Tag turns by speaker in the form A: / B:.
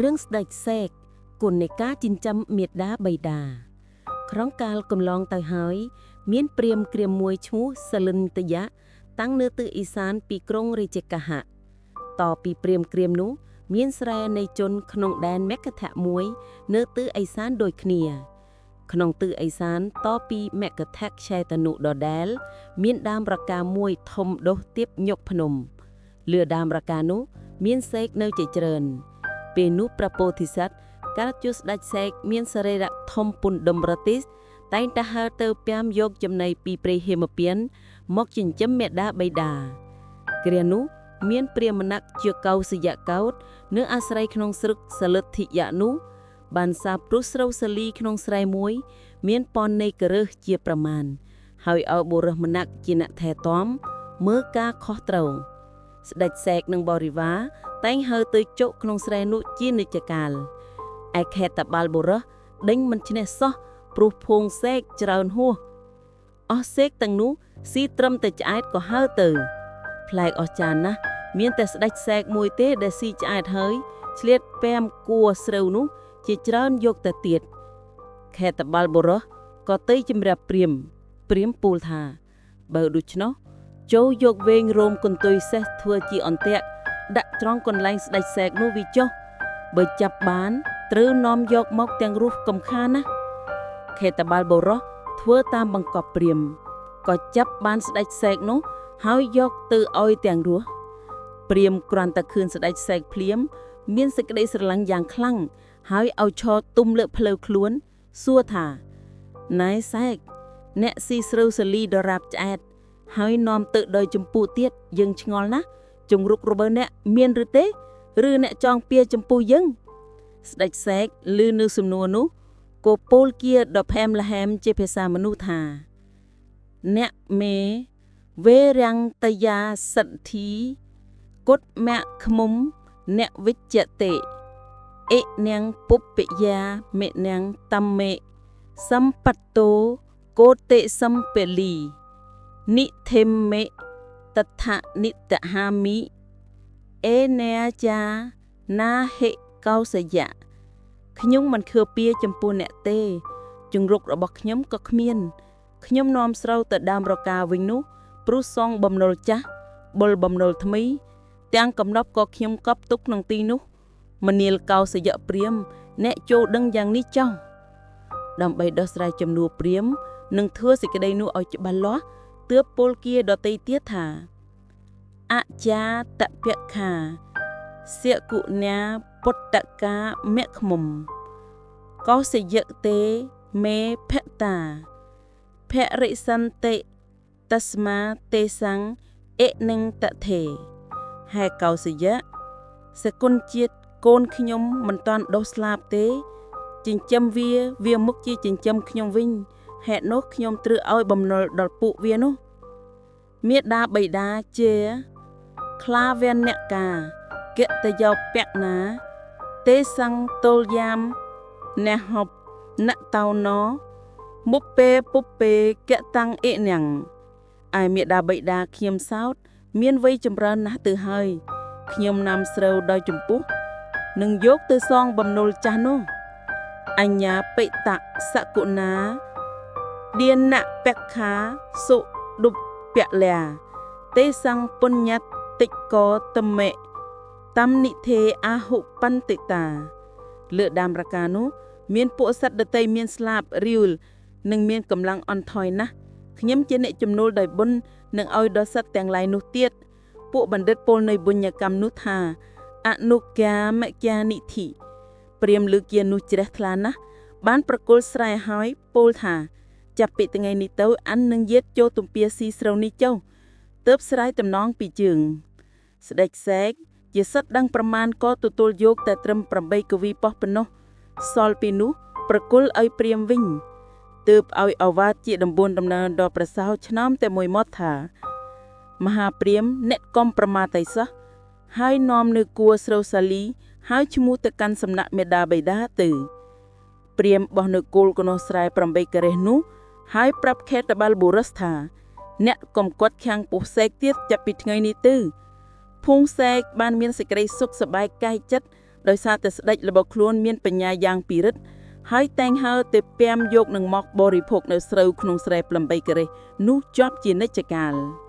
A: រឿងស្ដេចសេកគុណនៃការចិញ្ចឹមមេដាបៃតាក្នុងកាលកន្លងទៅហើយ មានព្រាហ្មណ៍គ្រាមមួយឈ្មោះសលិនតយៈតាំងនៅទិសឦសានពីក្រុងរាជកហៈតពីព្រាហ្មណ៍គ្រាមនោះ មានស្រែនៃជនក្នុងដែនមគធៈមួយ នៅទិសឦសានដូចគ្នា ក្នុងទិសឦសានតពីមគធៈខ្ឆេតនុដដែល មានដើមរកាមួយធំដុះទៀបញុកភ្នំលើដើមរកានោះ មានសេកនៅជាច្រើន ពេលនោះព្រះពោធិសត្វកើតជាស្ដេចសេកមានសរីរៈធំពុនដុំរទិសតែងតែហើរទៅពាំយកចំណីពីព្រៃហេមពានមកចិញ្ចឹមមេដាបៃតាគ្រានោះមានព្រាហ្មណ៍ជាកោសយកោតនៅអាស្រ័យក្នុងស្រុកសលិទ្ធិយៈនោះ បានសាបព្រោះស្រូវសាលីក្នុងស្រែមួយ មានប៉ុននៃក្រឹសជាប្រមាណ ហើយឲ្យបុរសម្នាក់ជាអ្នកថែទាំមើលការខុសត្រូវ ស្ដេចសេកនិងបរិវារតែងហើរទៅជក់ក្នុងស្រែនោះជានិច្ចកាលឯខេតបាលបុរសដេញមិនឈ្នះសោះព្រោះភួងសេកច្រើនហួសអស់សេកទាំងនោះស៊ីត្រឹមតែឆ្អែតក៏ហើរទៅ ប្លែកអស្ចារ្យណាស់មានតែស្ដេចសេកមួយទេដែលស៊ីឆ្អែតហើយឆ្លៀតពាំគួរស្រូវនោះជាច្រើនយកទៅទៀតខេតបាលបុរសក៏ទៅជំរាបព្រាហ្មណ៍ព្រាហ្មណ៍ពូលថា បើដូច្នោះចូលយកវែងរោមកន្ទុយសេះធ្វើជាអន្ទាក់ដាក់ត្រង់កន្លែងស្ដេចសេកនោះវាចុះបើចាប់បានត្រូវនាំយកមកទាំងរស់កំខានណាខេតបាលបុរសធ្វើតាមបង្កប់ព្រាហ្មណ៍ក៏ចាប់បានស្ដេចសេកនោះហើយយកទៅឲ្យទាំងរស់ព្រាហ្មណ៍គ្រាន់តែឃើញស្ដេចសេកភ្លាម មានសេចក្តីស្រឡាញ់យ៉ាងខ្លាំងហើយឲ្យឈរទុំលើផ្លូវខ្លួន សួរថាណែសេកអ្នកស៊ីស្រូវសាលីដរាបឆ្អែតហើយនាំទៅដោយចម្ពុះទៀតយើងឆ្ងល់ណាស់ជង្រុករបស់អ្នកមានឬទេ ឬអ្នកចងពៀចម្ពុះយើងស្ដេចសេកឮនៅសំណួរនោះក៏ពោលគាដ៏ផែមល្ហែមជាភាសាមនុស្សថា អ្នកមេវេរាំងតយាសិទ្ធិគុតមៈខ្មុំអ្នកវិជ្ជតិអិនាងពុពយាមេនាងតមេសម្បត្តោកោតិសម្ពលីនិធិមេតថនិតហាមិអេនេចាណាហិកោសយៈខ្ញុំមិនខឿពៀចំពោះអ្នកទេជង្រុករបស់ខ្ញុំក៏គ្មាន ខ្ញុំនាំស្រូវទៅដើមរកាវិញនោះព្រោះសងបំណុលចាស់បុលបំណុលថ្មី ទាំងកំណប់ក៏ខ្ញុំកប់ទុកក្នុងទីនោះមនាលកោសយៈព្រាម អ្នកចូលដឹងយ៉ាងនេះចោះដើម្បីដោះស្រាយចំនួនព្រាម និងធ្វើសេចក្តីនោះឲ្យច្បាស់លាស់ទើបពលគាដតីទៀតថាអចាតពខាសគុណាពុទ្ធកាមៈខ្មុំកោសយៈទេមេភតាភរិសន្តិតស្មាទេសੰអិនឹងតថេហេកោសយៈសគុណជាតិកូនខ្ញុំមិនតាន់ដុះស្លាបទេ ចិញ្ចឹមវាវាមុខជាចិញ្ចឹមខ្ញុំវិញហេតុនោះខ្ញុំត្រូវឲ្យបំណុលដល់ពួកវានោះមេដាបៃតាជា ខ្លាវនកាកតយោពៈណា ទេសੰតុលយាមណហបណតោណមុពេពុពេកតាំងអិនាងឯមេដាបៃតាខ្ញុំសោត មានវ័យចម្រើនណាស់ទៅហើយខ្ញុំនាំស្រូវដោយចំពុះនឹងយកទៅសងបំណុលចាស់នោះអញ្ញាបិតសគុណាឌានពខាសុឌុពលាទេសੰពុញ្ញតិកោតមេតំនិធេអាហុបន្តិតា លើដើមរកានោះ មានពួកសត្វដតីមានស្លាបរាវនិងមានកម្លាំងអន់ថយណាស់ខ្ញុំជាអ្នកចំណូលដោយបុណ្យនឹងឲ្យដល់សត្វទាំងឡាយនោះទៀតពួកបណ្ឌិតពលនៃបុញ្ញកម្មនោះថាអនុកាមកានិធិព្រាមលើគានោះជ្រះថ្លាណាស់បានប្រគល់ស្រែហើយពោលថា ចាប់ពីថ្ងៃនេះទៅអាននឹងយាតចូលទំពាស៊ីស្រូវនេះចុះទើបស្រាយតំណងពីជើង ស្ដេចសេកជាសិទ្ធដឹងប្រមាណក៏ទទួលយកតែត្រឹម8កវីប៉ោះប៉ុណ្ណោះសល់ពីនោះប្រគល់ឲ្យព្រាមវិញទើបឲ្យអវាទជាដំបូនដំណើរដល់ប្រសោឆ្នើមតែមួយមាត់ថា មហាព្រាមអ្នកកុំប្រមាទឯសោះហើយនាំនៅគួរស្រូវសាលី ហើយឈ្មោះទៅកាន់សំណាក់មេដាបៃតាទៅព្រាមបោះនៅគោលកណោះស្រែ8ការេះនោះ ហើយប្រាប់ខេតបាលបុរសថា អ្នកកុំគាត់ខាំងពុះសេកទៀតចាប់ពីថ្ងៃនេះទៅភួងសេកបានមានសេចក្តីសុខសប្បាយកាយចិត្ត
B: ដោយសារតែស្ដេចរបស់ខ្លួនមានបញ្ញាយ៉ាងពិរិទ្ធហើយតែងហើទៅពាំយកនឹងមកបរិភោគនៅស្រូវក្នុងស្រែ8ការេះនោះជាប់ជានិច្ចកាល។